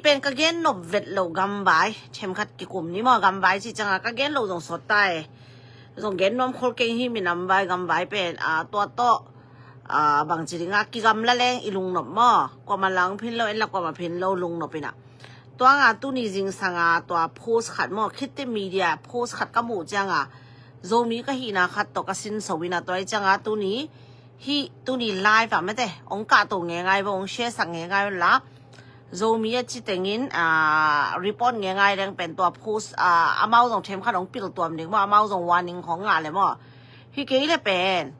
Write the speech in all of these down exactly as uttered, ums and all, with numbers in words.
Pen ka gen nop vet lo gamvai themkhat kikum ni maw, gamvai ci cianga ka gen lo zong sawt ta e. Zong gen nuam khol keng hi, minam vai gamvai pen a tua tawh a bangci dinga kigamla leng i lungnop maw, kuama lang phin lo en la kuama phin lo lungnop ina. Tuanga tuni zingsanga tua post khat maw, Khit Thit Media post khat ka muh cianga Zomi ka hihna khat tawh ka sinso ina, tua i cianga tuni hih tuni live ah mate ong kahto ngengai vo, ong share sak ngengai la. Zomi a ci tengin a report ngengai leng pen tua post a amau zong themkhat ong pil tuam ding maw, amau zong warning khong ngah le maw. Hi kei le pen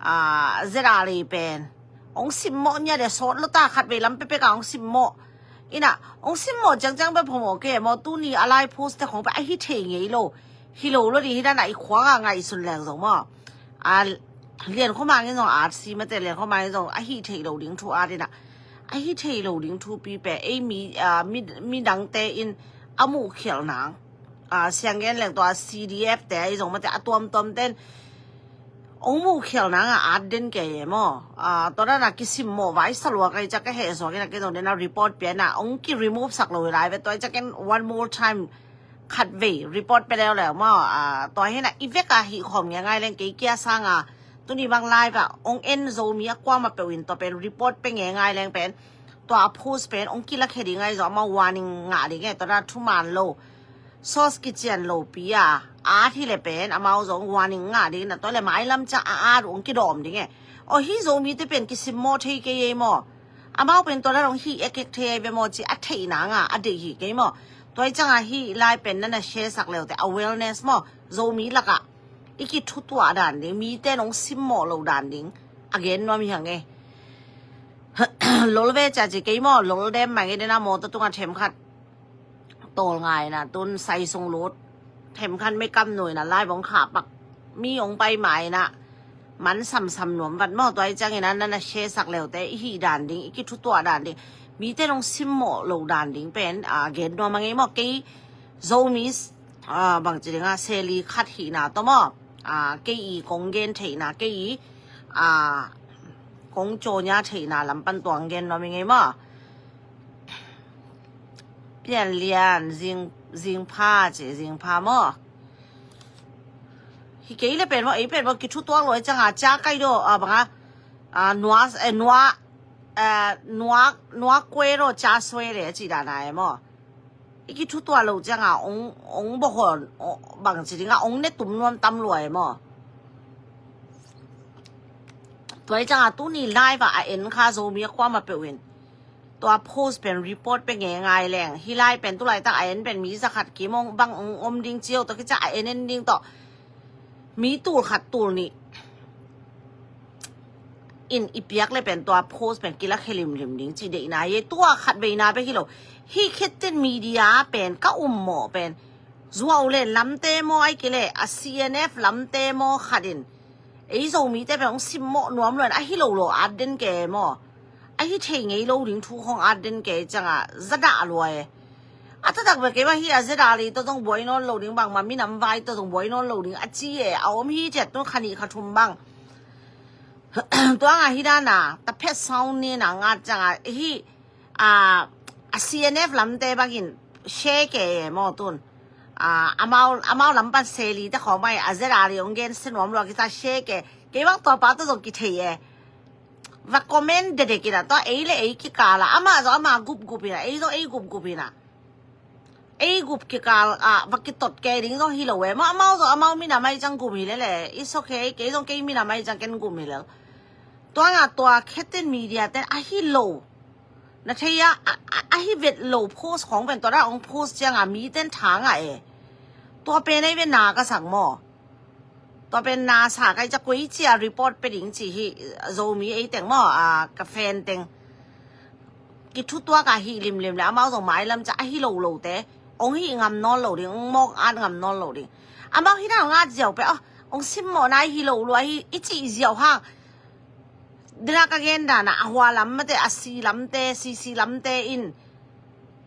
a ZRA pen ong simmawh nia de, sawt lo ta, khat vei lam pepeka ong simmawh ina, ong simmawh ciangciang pe phomawh ke maw, tuni a lai post te khong pe a hi thei ngei lo. Hi lo lo ding hi dana i khuanga ngaihsun leng zong maw, a lian khomangin zong at si mate, lian khomangin zong a hi thei lo ding thu at ina, a hi thei lo ding thupi pe ei mi a mi midangte in a muhkhialh nang a sianggen leng tua CDF te ahi zong mate a tuamtuam ten ong muhkhialh nanga at den kei e maw. A tua dana kisimmawh vai salua kai ciak ka heh suak ina kei zong dena report piana ong ki remove sak lo hi lai ve, tua i ciakin one more time khat vei report pe leuleu maw. A tua hina i veka hih khawm ngengai leng kei kia sanga tuni bang live ah ong en Zomi a kuama peuh in tua pen report pe ngengai leng pen tua a post pen ong kilakhe ding ahi zong amau warning ngah ding e, tua dana thuman lo source kician lopi a at hi le pen amau zong warning ngah ding na, tua le mailam ciang a at ong kidawm ding e. Aw hi Zomi te pen kisimmawh thei kei ei maw. Amau pen tua dana ong hi ekek thei ei ve maw ci a theih nanga a deih hi kei maw. Tua i cianga hi lai pen nana share sak leute awareness maw, Zomi laka i kithutuah dan ding, mite nong simmawh lo dan ding a gen nuam hi hang e. Lol ve cia ci kei maw, lol dem mai nge dena mawtaw tunga themkhat tawl ngaina tun sai sung lut, themkhat mekam nuina lai bong kha pak mi ong pai maina man samsam nuam vat maw. Tua i ciangina nana share sak leute i hih dan ding, i kithutuah dan ding, mite nong simmawh lo dan ding pen a gen nuam a ngei maw. Kei Zomi a bangci dinga seli khat hihna tawh maw, a kei i kong gen theihna, kei i a kong cawnya theihna lampan tuang gen nuam i ngei maw. Pian lian zing zing pha ci, zing pha maw. Hi kei le pen maw, ei pen maw kithutuak lo i cianga cia kai do a banga a nua e nua e nua nua kue do cia sue le ci dana e maw. I kithutuah lo cianga ong ong bohon bangci dinga ong ne tum nuam tam lua e maw. Tua i cianga tuni live ah a en kha Zomi a kuama peuh in tua post pen report pe ngengai leng hi lai pen tulaitak a en pen mi zakhat kimong bang ong om ding cio tawh kicia a en en ding tawh mi tul khat tul nih in i piak le pen tua post pen kilakhe limlim ding ci deihna hi. Tua khat veina bek hi lo. Hi Khit Thit Media pen ka ummawh pen zuau le lamte maw ai kei le a CNF lamte maw khat in ei Zomite pen hong simmawh nuam luan a hi lo lo at den ke maw. A hi thei ngei lo ding thu hong at den ke cianga zadah lua e. A taktak bek kei bang hi a ZRA tawh zong buai nawn lo ding, bangma minam vai tawh zong buai nawn lo ding a ci e. A om hi ciat tun kha nih kha thum bang. Tuanga hi dana taphet sound ni na ngat cianga hi a, a CNF lamte bangin share ke e maw tun. A, amau, amau lampan seli te khawng bang a ZRA hong gen se nuam lua kisa share ke. Kei bang tua pa tawh zong kithei e. Va comment dedek ina tua ei le ei kikala ama zong ama gup gup ina ei zong ei gup gup ina ei gup kikal a va kitot ke ding zong hi lo e. Ma amau zong amau minam ai ciang gum hi lele. It's okay, kei zong kei minam ai ciang ken gum hi lel. Tuanga tua Khit Thit Media ten a hi lo na thei a, a, a, a hi vet lo post khong pen tua da ong post cianga mi ten tha ngah e. Tua pen ei ve na ka sak maw. Tua pen na sa kai ca koi cia report pe ding ci hi. Zomi ei teng maw, a, ka fan teng kithutuak a hi limlim le amau zong mailam ca a hi lo lo te ong hi ngam nawn lo ding, ong mawk at ngam nawn lo ding. Amau hi na ngat ziau pe a ong simmawh nai hi lo lua hi i cih ziau hang. Dena ka gen dana a hua lam mate a si lamte, sisi lamte in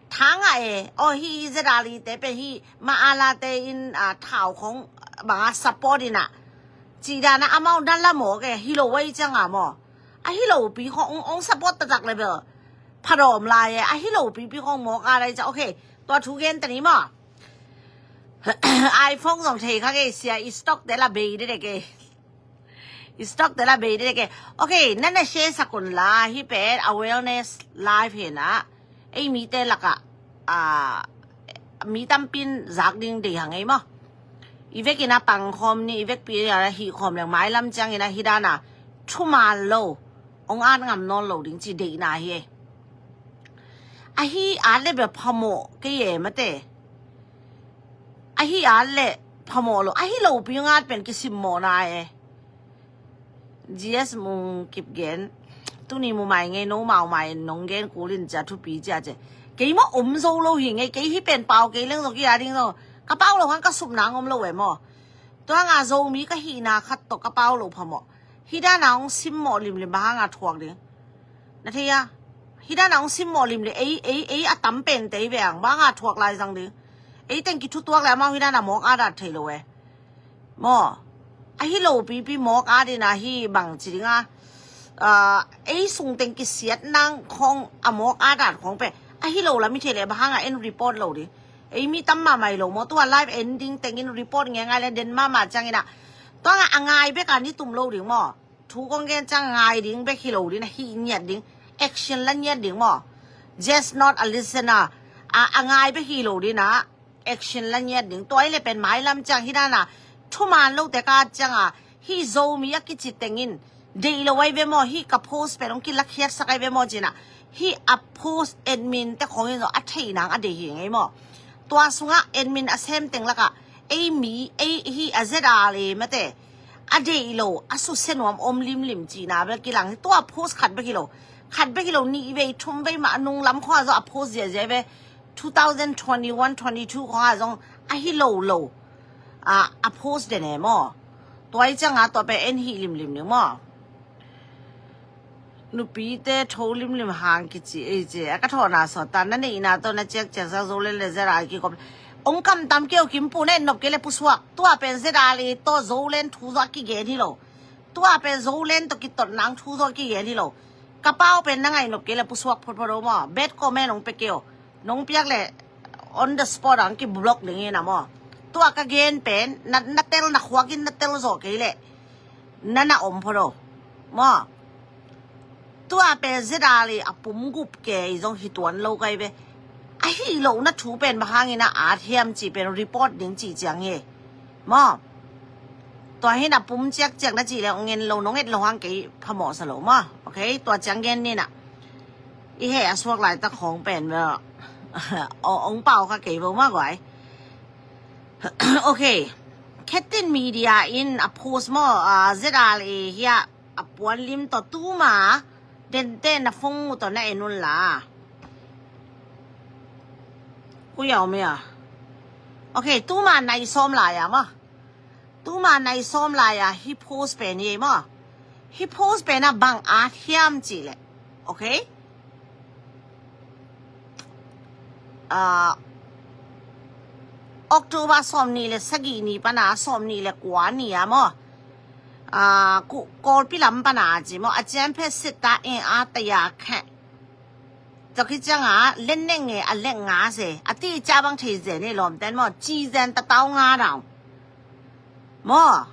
tha ngah e. Aw hi ZRA te pe hi ma ala te in a thau khong banga support ina ci dana amau dan la maw ke hi lo wai cianga maw. A hi lo pi khong ong, ong support taktak le bel phadawm lai e, ahi lo pipi khong mawk a dai ca. Okay, tua thu gen ta ni maw. iPhone zong thei kha kei sia, i stock te la bei de de kei. I stock te la bei de de kei. Okay, nana share sak un la, hi pen awareness live hi na. Ei mite laka, ah, mi tampin zak ding dei hang ei maw. I vekina pang khawm ni, i vekpi a hi khawm leng mailam ciangina hi dana thuman lo, ong at ngam nawn lo ding ci deihna hi ei. Ahi at le bia phamawh kei e mate. Ahi at le phamawh lo, ahi lo pi ngat pen kisimmawhna e. G S Mung Kipgen, tuni mu mai ngei no mau mai nong gen kulin cia thupi cia ce. Kei maw om zo lo hi ngei, kei hi pen pau kei leng zo ki a ding zo. Ka pau lo hang ka supna ngom lo e maw. Tua nga Zomi ka hihna khat tawh ka pau lo phamawh. Hi dana ong simmawh limlim bang hanga thuak ding. Na thei a? Hi dana ong simmawh limlim, ei, ei, ei a tam pen tei bang hanga thuak lai zang ding. Ei teng kithutuak le amau hi dana mawk a dat thei lo e. Maw, ahi lo pipi mawk a dina hi bang ci dinga. Ah, ei sung teng kisiat nang khong a mawk a dat khong pe. Ahi lo la mi thei le bang hanga en report lo ding. Ei mi tam mamai lo maw, tua live ending tengin report nge ngai le den mama ciangina. Tua nga a ngai beka ni tum lo ding maw. Thu kong gen ciang ngai ding bek hi lo ding, a hi ngiat ding. Action la ngiat ding maw. Just not a listener. A, a ngai bek hi lo ding na. Action la ngiat ding. Tua i le pen mailam ciang hi dana. Thuman lo te ka cianga. Hi Zomi a kici tengin. Deih lo ai ve maw, hi ka post pen ong kilakhiat sak ai ve maw cina. Hi a post admin te khongin zo a thei nang a deih hi ngei maw. Tua sunga admin a sem teng laka. Ei mi, ei hi a Z R A mate. A deih lo, a suse nuam om limlim cina bel kilang hi. Tua post khat bek hi lo. Khat bek hi lo, nih vei, thum vei mah a nung lam khua zo a post ziazia ve. Two thousand twenty-one twenty-two khong a zong ahi lo lo. A, a post den e maw. Tua i cianga tua pe en hi limlim ding maw. Nupite tho limlim hang kici ei ci. A ka thawhna sawt ta na neihna tawh na ciakciak sak Zoland le Z R A kikop. Ong kam tam keu kimpu na en nop kei le pusuak. Tua pen Z R A tawh Zoland thu zo a kigen hi lo. Tua pen Zoland tawh kitot nang thu zo a kigen hi lo. Ka pau pen na ngaih nop kei le pusuak photphot o maw. Bad comment ong pe keu. Nong piak le on the spot ang ki block ding ina maw. Tua ka gen pen na, na tel na khuakin na tel zo kei le. Na na om phot o. Maw. Tua pen Z R A a pum gup ke i zong hi tuan lo kai ve. Ahi lo na thu pen bang hangin a at hiam ci pen report ding ci ciang hi. Maw. Tua hi na pum ciakciak na ci le ong en lo nong et lo hang kei phamawh sa lo maw. Okay, tua ciang gen ni na. I he a suak lai ta khong pen maw. Ong pau kha kei bo maw guai. Okay. Khetin media in a post maw, ah, Z R A hi a a puan lim tawh tuma dente na phone mu tawh na en un la. Ku yau mia. Okay, tuma nai sawm lai a maw. Tuma nai sawm lai a hi post pen hi maw. Hi post pen a bang a thiam ci le. Okay? Ah, October sawm ni le sagih ni pana sawm ni le kua ni a maw. Ah, ku, Kawlpi lam pana a ci maw. A cian phet sit ta en a taya khe. Tua khit cianga, len neng nge a lek nga se. A ti ca bang thei zen e lawmten maw. Ci zen ta tau nga dau. Maw,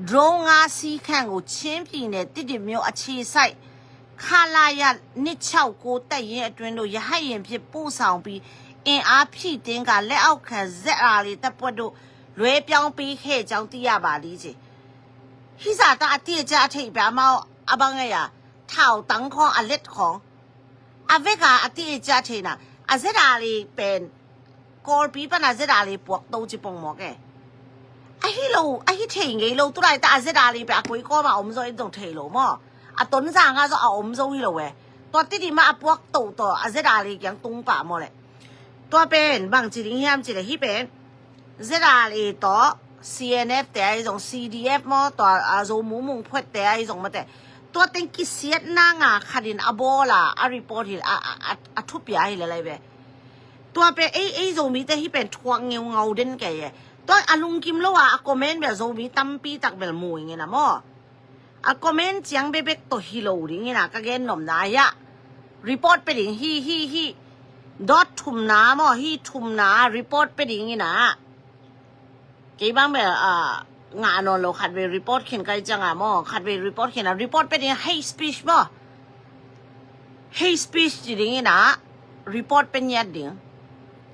drone ငါးစီးခန့်ကို ချင်းပြည်နယ် သစ်တွေမြို့ အခြေစိုက် ခလရ နှစ်ခြောက်ကို တပ်ရင်းအတွင်းသို့ ရဟတ်ယာဉ်ဖြင့် ပို့ဆောင်ပြီး အင်အားဖြည့်တင်းကာ လက်အောက်ခံ ဇက်အာလေး တပ်ဖွဲ့သို့ လွှဲပြောင်းပေးခဲ့ကြောင်း သိရပါသည်။ ဟိစတာ အတိအကျ အထိပ်အပျော် အမအောင် အဘငယ်ရာ ထောက်တန်းခေါင်း အလက်ခေါင်း a veka a ti e cia theina. A zet a li pen Kawlpi pana zet a li puak to ci pong mawk e. A hi lo, a hi thei ngei lo, tulai ta a zet a li pen a koi kawma om zo in zong thei lo maw. A ton zanga zo a om zo hi lo e. Tua ti di ma a puak to to a zet a li kiang tung pa maw le. Tua pen bang ci ding hiam ci le hi pen Z R A tawh C N F te ahi zong, C D F maw, tua a Zo Mungmung phuat te ahi zong mate. Tua teng kisiatna nga khatin a bawl a, a report hi a, a, a, a thupia hi le lai ve. Tua pen ei, ei Zomite hi pen thuak ngeungau den kei e. Tua a lungkim lo a, a comment bel Zomi tampi tak bel mu ing e na maw. A comment ciang bekbek tawh hi lo ding ina ka gen nopna ahi a. Report pia ding hi, hi, hi. Dot thumna maw, hi thumna report pia ding ina. Kei bang bel, ah, ngah nawn lo, khatvei report khin kai cianga maw, khatvei report khin a, report pia ding hate speech maw. Hate speech ci ding ina, report pia ngiat ding.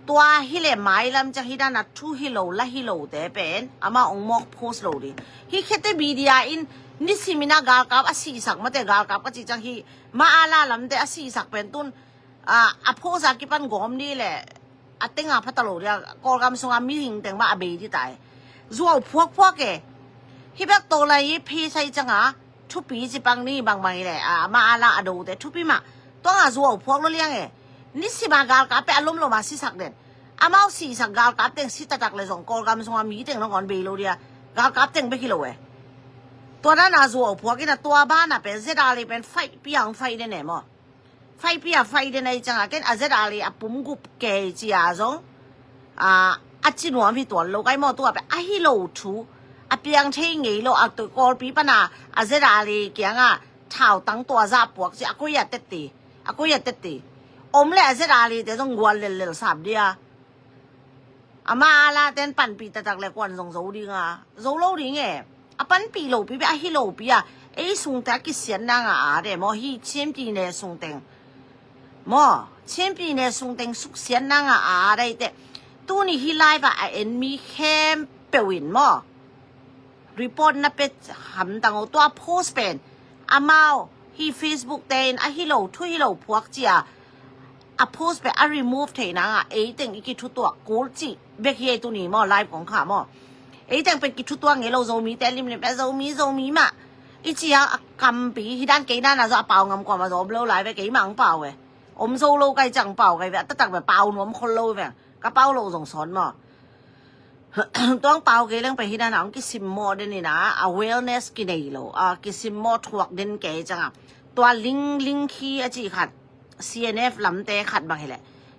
Tua hi le mailam ciang hi dana thu hi lo, la hi lo te pen ama ong mawk post lo ding. Hi khete media in nisim ina galkap a sihsak mate, galkap ka ci ciang hi ma ala lamte a sihsak pen tun, ah, a post a kipan gawm ni le a tenga phata lo dia, Kawlgam sunga mihing teng mah a bei di tai. Zuau phuak phuak e. Hi bek to lai hi phi sai cianga thupi ci pang ni bangbang hi le, a, ma ala a do te thupi mah. Tuanga zuau phuak lo liang e. Nisima galkap pe a lomloma sisak den. Amau sisak galkap teng si taktak le zong Kawlgam sunga mi teng nangawn bei lo dia. Galkap teng bek hi lo e. Tua dana zuau phuak ina tua bana pen zedali pen fight piang fight den e maw. Fight pia fight den ai cianga ken a zedali a pum gup kei cia zong, a, a ci nuam hi tuan lo kai maw, tua pen a hi lo thu, a piang thei ngei lo, a tui Kawlpi pana a zedali kianga thau tang tua za puak ci a koi a teti, a koi a teti. Om le a zedali te zong gual lel lel sap dia. Ama ala ten panpih taktak le kuan zong zo ding a, zo lo ding e. A panpih lopi bia, a hi lopi a, ei sungte a kisiat nanga a de maw, hi Chin Pyine sungteng maw, Chin Pyine sungteng suksiat nanga a de te. Tuni hi live a a en mi khempeuh in maw, report na pe hamtang o, tua post pen amau hi Facebook te in a hi lo, thu hi lo phuak cia a post pen a remove thei nanga ei teng i kithutuak kul ci bek hi ei tuni maw, live kong kha maw. Ei teng pen kithutuak ngei lo, Zomi te limlim pe Zomi, Zomi mah i cia a kampi hi dan kei dana zo a pau ngam kuama zo om lo lai ve, kei mah ang pau ve. Om zo lo kai ciang pau kai ve, a taktak ve pau nuam khol lo ve. Ka pau lo zong sawn maw. Tuang pau kei leng pen hi dana ong kisim maw den ina, awareness kinei lo, a kisim maw thuak den kei cianga. Tua ling ling khi a ci khat, C N F lamte khat bang hi le.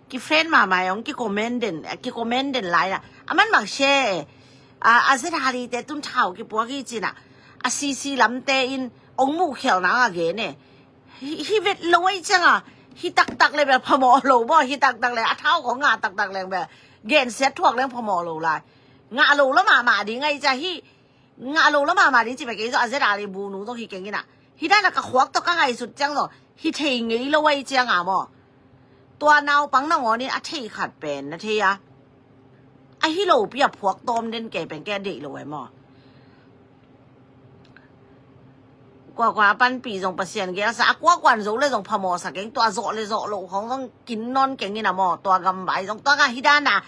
Ki friend mahmah ong ki comment den, ki comment den lai na. A man bang share, a, a zedali te tun thau ki puak hi cina. A C C lamte in ong muh khial nanga gen e. Hi, hi vet lo ai cianga, hi taktak le bel phamawh lo maw, hi taktak le a thau kong ngah taktak le bel gensiat thuak leng phamawh lo lai. Ngah lo la mahmah ding ai cia hi, ngah lo la mahmah ding ci bek kei zo a zedali bunu zong hi keng ina. Hi dana ka khuak to ka ngaisut ciang zo, hi thei ngei lo ai cianga maw. Tua naupang nangawn in a thei khat pen na thei a. A hi lopi a phuak tawm den kei pen kei a deih lo ai maw. Kuakua a panpih zong Pasian gelsa, a kuakuan zo le zong phamawhsa keng, tua zawh le zawh loh khong zong kin nawn keng ina maw, tua gambai zong tua ngah hi dana.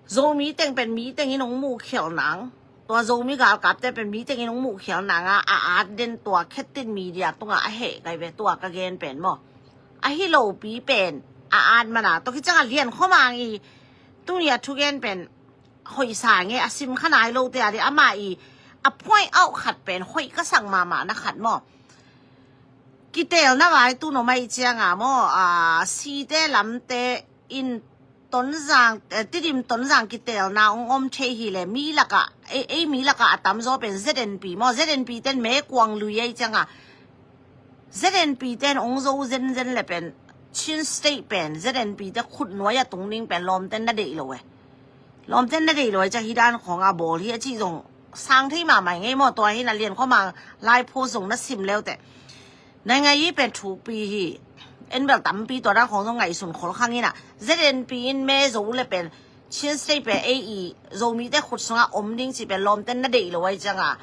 Zomi teng pen mi teng in ong muh khial nang. Tua Zomi galkapte pen mi teng in ong muh khial nanga a at den tua khetin media tunga a heh kai ve tua ka gen pen maw. A hi lopi pen a at mana, tua khi cianga Lian Khua Mang i tuni a thugen pen hoih sa nge, a sim kha nai lote a di ama i a point out khat pen hoih ka sang mahmah na khat maw. Kitelna vai tu no mai cianga maw, a, site lamte in Tonzang, eh, Tidim Tonzang kitelna ong om thei hi le mi laka, ei, ei mi laka a tamzaw pen Z N P maw, Z N P ten me kuang lui ei cianga Z N P ten ong zo zenzen le pen Chin State pen Z N P te khut nuai a tung ding pen lawmten na deih lo e. Lawmten na deih lo e cia hi dan khong a bawl hi a ci zong sang thei mahmah ngei maw, tua hi na Lian Khua Mang lai post zong na sim leute. Nai ngai i pen thukpi hi. En bel tampi tua dan khong zong ngaihsun khol khang ina Z N P in me zo le pen Chin State pen ei i Zomite khut sunga om ding ci pen lawmten na deih lo ai cianga.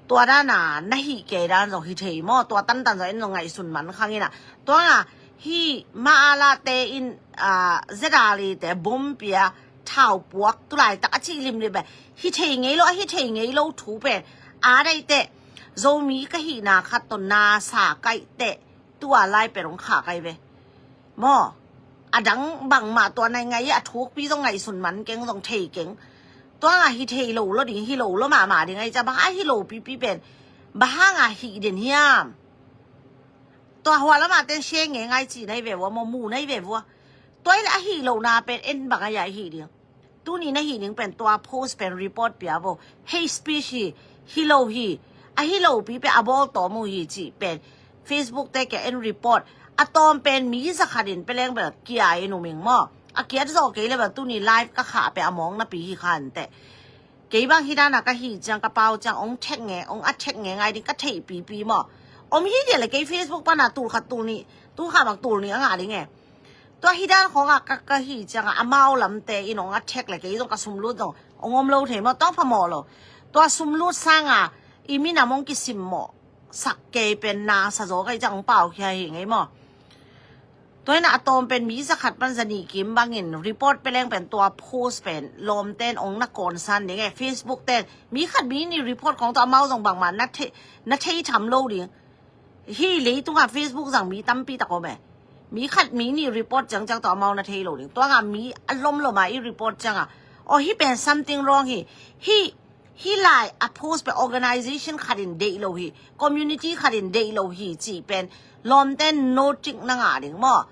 Tua dana na hih kei dan zong hi thei maw, tua tantan zong en zong ngaihsun man khang ina. Tua nga hi ma ala te in, a, zedali te bom pia thau puak tulai tak a ci limlim pen hi thei ngei lo, a hi thei ngei lo thu pen a dai te Zomi ka hihna khat to na sa kai te tua lai pen ong kha kai ve. Maw, a dang bangmah tua nai ngai a thukpi zong ngaihsun man keng zong thei keng. Tua nga hi thei lo lo ding, hi lo lo mahmah ding ai cia bang a hi lo pipi pen bang hanga hih den hiam. Tua hua lama ten share nge ngai ci nai ve vua, maw mu nai ve vua. Tua i le a hih lo na pen en bang ai a hih ding. Tuni na hih ning pen tua post pen report pia vo. Hate speech hi, hi lo hi. A hi lo pi pen a bawl tawm uh hi ci pen Facebook te kia en report. A tawm pen mi zakhat in peleng bel kia in um ing maw. A kiat zawh kei le bel tuni live ka khah peh a mawng napi hi kha inteh. Kei bang hi dana ka hi ciang ka pau ciang ong thek nge ong a thek nge ngai ding ka theih pipi maw. Om hi dia le kei Facebook pana tul khat tul nih tul khat bang tul nih a ngah ding e. Tua hi dan khawngah ka, ka hi ciangah amau lamte in ong a thek le kei zong ka sumlut zong ong om lo thei maw, tawng phamawh lo. Tua sumlut sanga i minam ong kisimmawh sak kei pen na sa zaw ka hi ciang ong pau khia hi ngei maw. Tua ina a tawm pen mi zakhat pan zanih kim bangin report peleng pen tua post pen lawmten ong na kawnsan ding e. Facebook ten mi khat mi nih report khawng tua amau zong bangmah na thei, na thei tham lo ding. Hih leitungah Facebook zang mi tampi tak om e. Mi khat mi nih report ciangciang tawh amau na thei lo ding. Tuangah mi a lomlom a i report ciangah, aw hih pen something wrong hi. Hih, hih lai a post pen organization khat in deih lo hi, community khat in deih lo hi cih pen lawmten notice na ngah ding maw.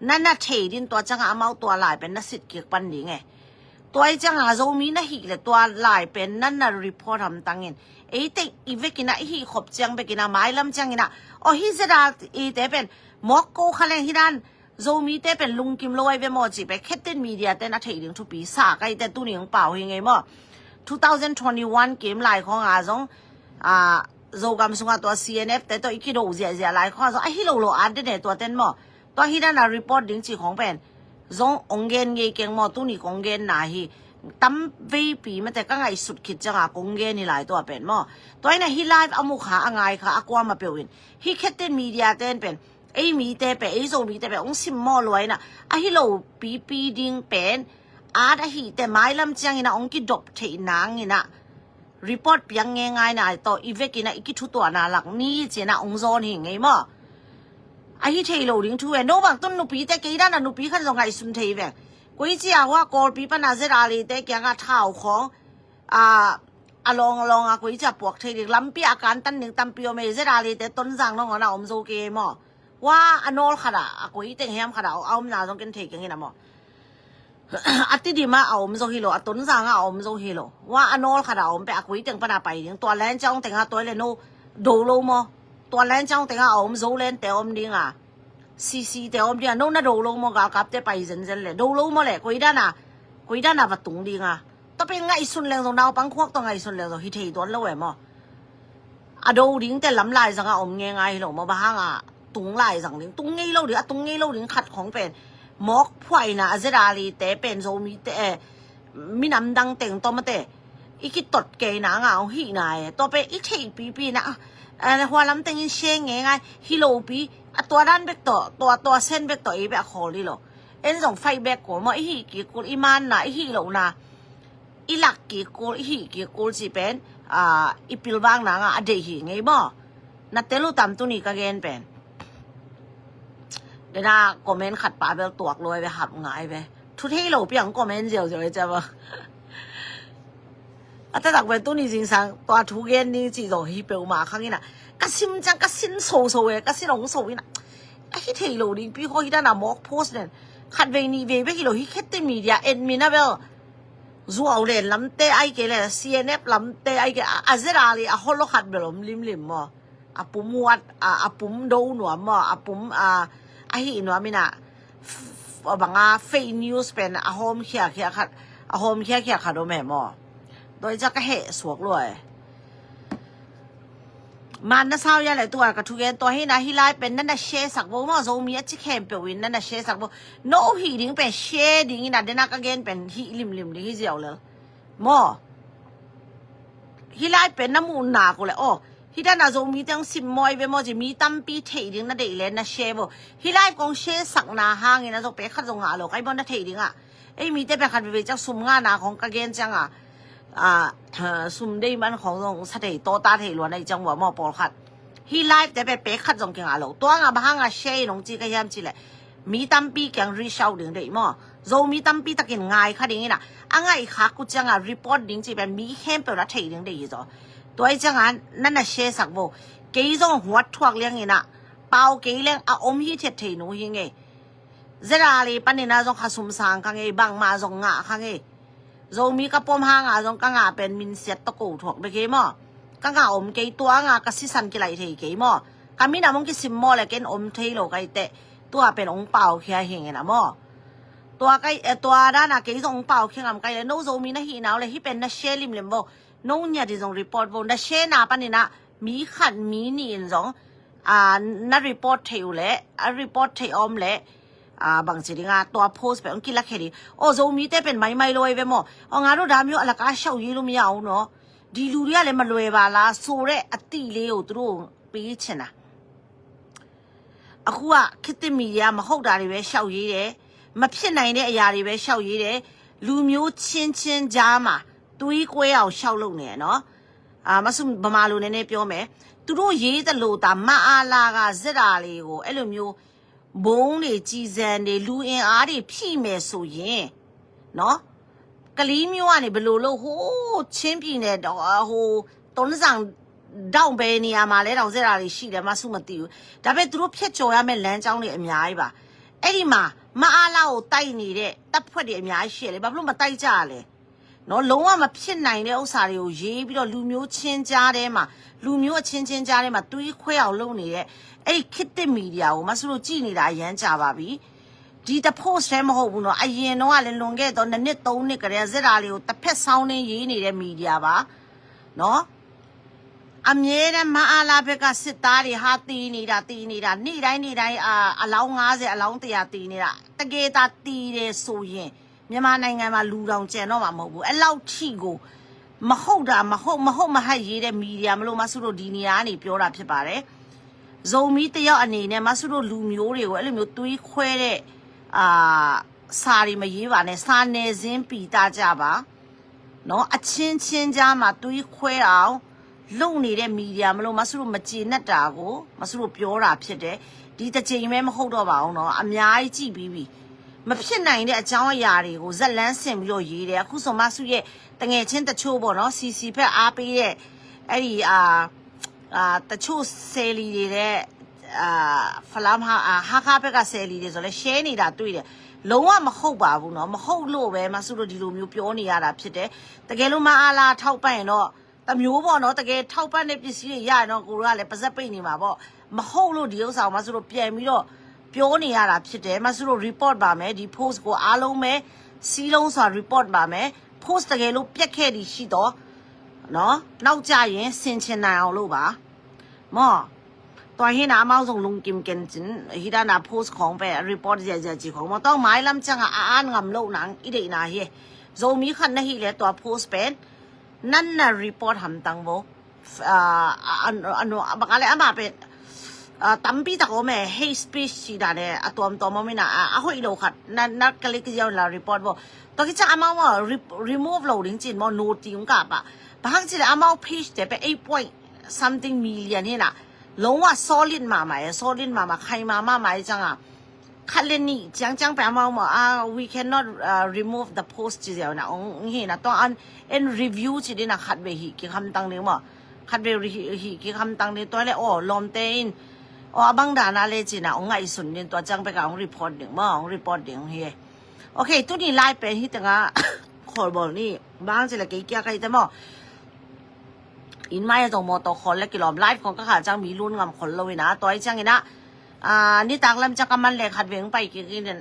Na na thei din tua ciangah amau tua lai pen na sit kik pan ding e. Tua i ciangah Zomi na hih le tua lai pen na na report hamtangin eite i vekinah i hih khop ciang bekinah mailam cianginah aw hih zeta ite pen mawk ko kha leng hi dan Zomite pen lungkim lo ai ve maw cih pen khetten media ten a theih ding thupi sa ka ite tuni hong pau hi ngei maw. Two thousand twenty-one kim lai khawngah zong a Zogam sungah tua C N F te tawh i kido ziahziah lai khawngah zong a hi lo lo at den e tua ten maw. Tua hi dana report ding cih khawng pen zong ong gen ngei keng maw, tuni kong gen na hi tam veipi mate ka ngaihsut khit cianga kong gen hi lai tua pen maw. Tua ina hi live a mu kha a ngai kha a kuama peuh in hi khetten media ten pen ei mite pen ei Zomite pen ong simmawh lua ina a hi lo pipi ding pen at a hihte mailam ciangina ong kidop theih nangina report piang nge ngaina tawh i vekina i kithutuahna lak ni cina ong zawn hi ngei maw. A hi thei lo ding thu e. No bang tun nupite kei dana nupi khan zong ngaihsun thei veng. Koi cia hua Kawlpi pana zeta lite kianga thau khawng a a lawng a lawng a koi cia puak thei ding lampi a kan tan ding tampi om e. Zeta lite Tonzang nong hona om zo kei maw. Hua a nawl khata a koi teng hiam khata a omna zong ken thei keng ina maw. A Tidima a om zo hi lo, a Tonzanga a om zo hi lo. Hua a nawl khata a om pe a koi teng pana pai ding. Tua len ciang tenga tua le no do lo maw. Tua len ciang tenga a om zo len te om dinga. C C te om dinga no na do lo maw galkap te pai zenzen le. Do lo maw le koi dana, koi dana va tung dinga. Tua pen ngaihsun leng zong naupang khuak tua ngaihsun leng zong hi thei tuan lo e maw. A do ding te lam lai zanga om nge ngai lo maw, bang hanga tung lai zang ding, tung ngei lo ding, a tung ngei lo ding khat khong pen mawk phuaina a zeta lite pen Zomite e, minam dang teng tawh mate i kitot kei nanga ong hihna e. Tua pen i theih pipi na a hua lam tengin share nge ngai hi lo pi. A tua dan bek tawh tua tua sen bek tawh i bek a khawl hi lo. En zong fight back kul maw, i hih kik kul, i manna i hih lohna i lak kik kul, i hih kik kul cih pen a i pilvang nanga a deih hi ngei maw. Na tel uh tam tuni ka gen pen. Dena comment khat pa bel tuak luai ve hap ngai ve. Thu thei lo piang comment ziauziau e cia maw. A tatak pen tuni zingsang tua thu gen ding cih zaw hi peuhmah khang ina ka sim ciang ka sin soso e, ka sin ong so ina a hi thei lo ding pi khaw hi dana mawk post nen khat vei nih vei bek hi lo hi khette media admin a bel zuau len lamte ai kei le C N F lamte ai kei a zeta le a holo khat bel om limlim maw. A pum wat a pum do nuam maw, a pum a hih nuam ina banga fake news pen a hawm khiakhia khat, a hawm khiakhia khat om e maw. Doi ca ka heh suak lua e. Man na sau ya le tua ka thugen tua hi na hi lai pen na na share sak bo maw, Zomi a ci khempeuh in na na share sak bo. No hih ding pen share ding ina dena ka gen pen hih limlim ding hi ziau lel maw. Hi lai pen na muh nak uh le aw hi dana Zomi teng sim mawi ve maw ci mi tampi theih ding na deih le na share bo. Hi lai kong share sakna hangin a zo pek khat zo ngah lo kai bo na theih dingah. Ei mite pen khat veve ciang sum ngahna khong ka gen cianga a sum dei man khong zong sa thei tawta thei luan ahi ciang ua maw pawlkhat. Hi live te pen pek khat zong kingah lo tuanga bang hanga share in hong ci ka hiam ci le mi tampi kiang reach out ding deih maw. Zomi tampi takin ngai kha ding ina a ngaih khak uh cianga report ding ci pen mi khempeuh na theih ding deih hi zaw. Tua i cianga na na share sak bo. Kei zong huat thuak liang ina pau kei leng a om hi thiat thei nu hi ngei. Zerali panina zong kha sum sang kha ngei, bangmah zong ngah kha ngei. Zomi ka pom hanga zong ka ngah pen minsiat tawh ko thuak bek hi maw. Ka ngah om kei tuanga ka sisan kilaih thei kei maw. Ka minam hong kisim maw le ken om thei lo kai teh. Tua pen ong pau khia hing ina maw. Tua kai, eh, tua dana kei zong ong pau khia ngam kai le, no Zomi na hi nau le, hi pen na share limlim vo. No nya di zong report vo. Na share na panina, mi khat mi ni in zong, ah, na report thei u le, a report thei om le, ah, bang ci dinga, tua post pen ong kila khe di. O Zomi te pen maimai lo ai ve maw. O nga ro dam yo alaka shau yi lo mi au no. Di lu ria le ma lo ai ba la, so re a ti le o tu ro pi chena. အခုက ခေတ်သစ်မီဒီယာ မဟုတ်တာတွေပဲ လျှောက်ရေးတယ်။ မဖြစ်နိုင်တဲ့အရာတွေပဲ လျှောက်ရေးတယ်။ လူမျိုးချင်းချင်းကြားမှာ သွေးကွဲအောင် လျှောက်လုပ်နေတယ်နော်။ အာ၊ မဆု၊ ဗမာလိုနည်းနည်းပြောမယ်။ သူတို့ရေးသလိုသာ မအလက စစ်တာတွေကို အဲ့လိုမျိုး ဗုံးတွေ၊ ကျည်ဆံတွေ၊ လူအင်အားတွေ ဖြည့်မယ်ဆိုရင်နော်၊ ကလေးမြို့ကနေ ဘယ်လိုလုပ်၊ ဟိုး၊ ချင်းပြည်နယ်၊ ဟိုး၊ တွန်းဇံ၊ ဒေါ့ဘယ်နေရာမှာလဲတောင် စစ်တာတွေရှိတယ်။ မဆုမသိဘူး။ ဒါပေမဲ့ သူတို့ဖြတ်ကျော်ရမယ့် လမ်းကြောင်းတွေ အများကြီးပါ။ အဲ့ဒီမှာ မအလကို တိုက်နေတဲ့ တပ်ဖွဲ့တွေ အများကြီးရှိတယ်လေ။ ဘာဖြစ်လို့ မတိုက်ကြလဲနော်။ လုံးဝမဖြစ်နိုင်တဲ့ ဥစ္စာတွေကို ရေးပြီးတော့ လူမျိုးချင်းကြားထဲမှာ၊ လူမျိုးအချင်းချင်းကြားထဲမှာ သွေးခွဲအောင်လုပ်နေတဲ့ အဲ့ဒီခေတ်သစ်မီဒီယာကို မဆုတို့ ကြည့်နေတာ အရမ်းကြာပါပြီ။ ဒီတစ် post တည်း မဟုတ်ဘူးနော်။ အရင်တုန်းကလည်း လွန်ခဲ့သော နှစ်နှစ်သုံးနှစ်ကတည်းက စစ်တာတွေကို တစ်ဖက်စောင်းနင်း ရေးနေတဲ့ မီဒီယာပါနော်။ အမြဲတမ်း မအလဘက်က စစ်သားတွေ ဟာ၊ သေနေတာ၊ သေနေတာ၊ နေ့တိုင်းနေ့တိုင်း၊ အာ၊ အလောင်းငါးဆယ်၊ အလောင်းတစ်ရာ သေနေတာ။ တကယ်သာ သေတယ်ဆိုရင် မြန်မာနိုင်ငံမှာ လူတောင်ကျန်တော့မှာ မဟုတ်ဘူး။ အဲ့လောက်ထိကို မဟုတ်တာ၊ မဟုတ်၊ မဟုတ်မဟုတ် ရေးတဲ့ မီဒီယာမလို့ မဆုတို့ ဒီနေရာကနေ ပြောတာဖြစ်ပါတယ်။ ဇိုမီးတစ်ယောက်အနေနဲ့ မဆုတို့ လူမျိုးတွေကို အဲ့လိုမျိုး သွေးခွဲတဲ့၊ အာ၊ စာတွေ မရေးပါနဲ့။ စာနယ်ဇင်း ပိတ်သားကြပါနော်။ အချင်းချင်းကြားမှာ သွေးခွဲအောင် လုပ်နေတဲ့ မီဒီယာမလို့ မဆုတို့ မကျေနပ်တာကို မဆုတို့ ပြောတာဖြစ်တယ်။ ဒီတစ်ကြိမ်ပဲ မဟုတ်တော့ပါဘူးနော်။ အများကြီး ကြည့်ပြီးပြီ။ မဖြစ်နိုင်တဲ့ အကြောင်းအရာတွေကို ဇာတ်လမ်းဆင်ပြီးတော့ ရေးတယ်။ အခုဆို မဆုရဲ့ သူငယ်ချင်းတချို့ပေါ့နော်၊ စီစီဘက် အားပေးတဲ့၊ အဲ့ဒီ၊ အာ၊ အာ၊ တချို့ ဆယ်လီတွေလည်း၊ အာ၊ ဖလမ်းဟာ၊ အာ၊ ဟားခါးဘက်က ဆယ်လီတွေဆိုလည်း ရှဲနေတာ တွေ့တယ်။ လုံးဝ မဟုတ်ပါဘူးနော်။ မဟုတ်လို့ပဲ မဆုတို့ ဒီလိုမျိုး ပြောနေရတာဖြစ်တယ်။ တကယ်လို့ မအလ ထောက်ပံ့ရင်တော့ တစ်မျိုးပေါ့နော်။ တကယ် ထောက်ပံ့တဲ့ ပစ္စည်းတွေ ရရင်တော့ ကိုယ်တို့ကလည်း ပါးစပ်ပိတ်နေမှာပေါ့။ မဟုတ်လို့ ဒီဥစ္စာကို မဆုတို့ ပြန်ပြီးတော့ ပြောနေရတာဖြစ်တယ်။ မဆုတို့ report ပါမယ်။ ဒီ post ကို အားလုံးပဲ စည်းလုံးစွာ report ပါမယ်။ post တကယ်လို့ ပျက်ခဲ့သည်ရှိသော်နော်၊ နောက်ကျရင် ဆင်ခြင်နိုင်အောင်လို့ပါ။ မ၊ ตัวเฮนะ အမအောင်ဆုံး လူကင်ကင်ကျင်၊ ဟိဒာနာ post ของပဲ report ယဲယဲကြီးของ၊ မ၊ ต้อง မายลำจัง อ่ะ อ่านงำโลกหนัง อีเดนะเฮ ဇိုမီး ခတ်နဟိလဲ ตัว post ပဲ နန report ဟမ်တန်းဘို၊ အာ၊ အ၊ အ၊ အ၊ ဘကလဲ အမပဲ၊ အာ၊ တမ်ပီတကောမဲ hate speech ရှိတာနဲ့ အတော်တော်မမင်းနာ၊ အာ၊ အဟိုအီလိုခတ်၊ န၊ နကလေးကကြောင်လာ report ဘို၊ တော့ ကချာ အမအောင် re- remove လုပ်ရင်းချင်း မ၊ နူတီုံကပါ၊ ဘာဟန်ချီလဲ အမအောင် page တဲ့ပဲ eight point something million ဟိနာ၊ လုံးဝ solid မမရဲ့၊ solid မမ၊ ခိုင်မာမမရဲ့ ကျန်က ခတ်လင်းနီ၊ ကျန်ကျန်ပဲ အမအောင်၊ အာ၊ we cannot, uh, remove the post ကြည့်ရအောင်နော်။ ဟိနာ၊ တော့ အန်၊ အန် review ချီဒီနာ၊ ခတ်ပဲဟိ၊ ကီခမ်တန်းနေ၊ မ၊ ခတ်ပဲဟိ၊ ဟိ၊ ကီခမ်တန်းနေ၊ တော့လဲ အော်၊ လောမ်တဲအင်း၊ အော်၊ အဘန်းဒါနာလဲ ချီနာ၊ ငါ့စွန်နေ၊ တော့ ကျန်ပဲက report နေ၊ မ၊ report နေ၊ ဟိ။ Okay, သူဒီ live ပဲဟိတငါ၊ ခေါ်ဘိုးနီ၊ ဘာဟန်ချီလဲ ကီကီကီတဲ၊ မ၊ အင်းမရဲ့ တော့ မော်တော် ခေါ်လဲ ကီလောမ်၊ live ของ ကခါကျန် မီးလူငမ် ခေါ်လို့ဝိနာ၊ တော့ ကျန်ကီနာ၊ အာ၊ နီတန်းလမ်းကျန် ကမန်လဲ ခတ်ပဲ ပိုင်ကီကီနေ၊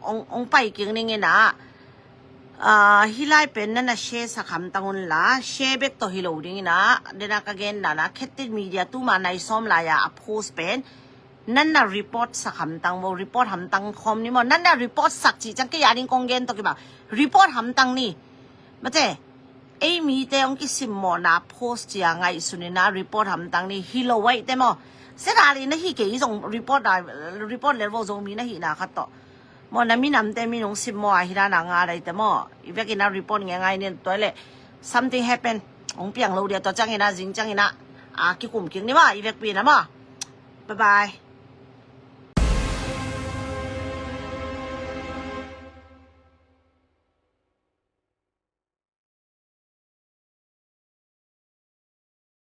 အောင်၊ အောင်ပိုင်ကီကီနေ၊ ငီနာ၊ အာ၊ ဟိလဲပဲ နန share စခမ်တန်းလာ၊ share back တော့ ဟိလိုဒီငီနာ၊ ဒီနာကကဲနာနာ၊ ခေတ်သစ်မီဒီယာ သူမနိုင် စောမ်လာရာ အ post ပဲ နန report စခမ်တန်းဘို၊ report ဟမ်တန်း ခီနီ၊ မ၊ နန report စခ်ချီ၊ ကျန်ကီယာဒင်း ကီကဲတော့ ကီပါ၊ report ဟမ်တန်းနီ၊ မ၊ အဲ့မီးတဲ အောင်ကီစံမော်နာ၊ post ချီ၊ ငါ့စွန်နေနာ၊ report ဟမ်တန်းနီ၊ ဟိလိုဝဲတဲ၊ မ၊ စစ်တာတွေ နဟိကီ၊ အီၤဆုံး report တာ၊ report လဲဘို၊ ဇိုမီး နဟိနာ၊ ခတ်တော့၊ မ၊ နမီးနမ်တဲ မီးနုံစံမော်၊ အဟိဒါနာ၊ ငါဒါတဲ၊ မ၊ အီဝဲကီနာ၊ report ငဲ၊ ငါ့နေ၊ တော့လဲ something happen၊ အောင်ပြန်လို့ဒီ၊ တော့ ကျန်ကီနာ၊ ကျန်ကီနာ၊ အာ၊ ကီကုမ်ကီနေ၊ မ၊ အီဝဲကီနာ၊ မ၊ bye bye.